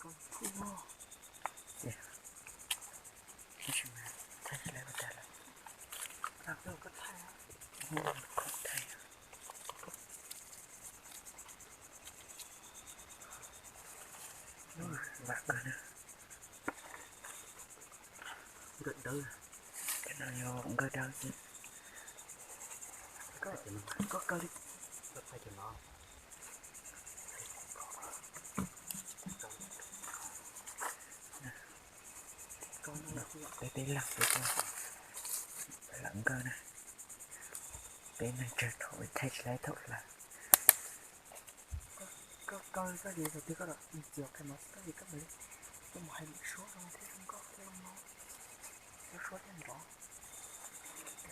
Tab sis mas thaij tsis lawv ua cas lawm. Thaij, vam kawg na. Cov no yog nkawj dawb xwb. Peb peb leeg peb tuaj hlawv nkawj na. Peb neeg tsawg thaum thaij tsis lawv thaum hlawv. Cov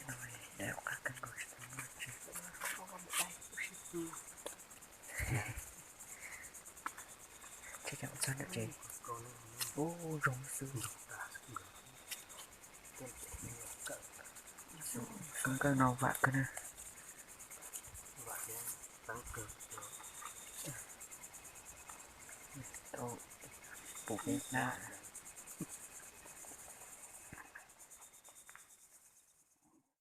no dai qab kawg nkaus tsis tau noj tsi. Tsheb cov txog nram tsev. Ub, zoo xwb. Xub nkawj no vam kawg na. Tau pum peb hnab.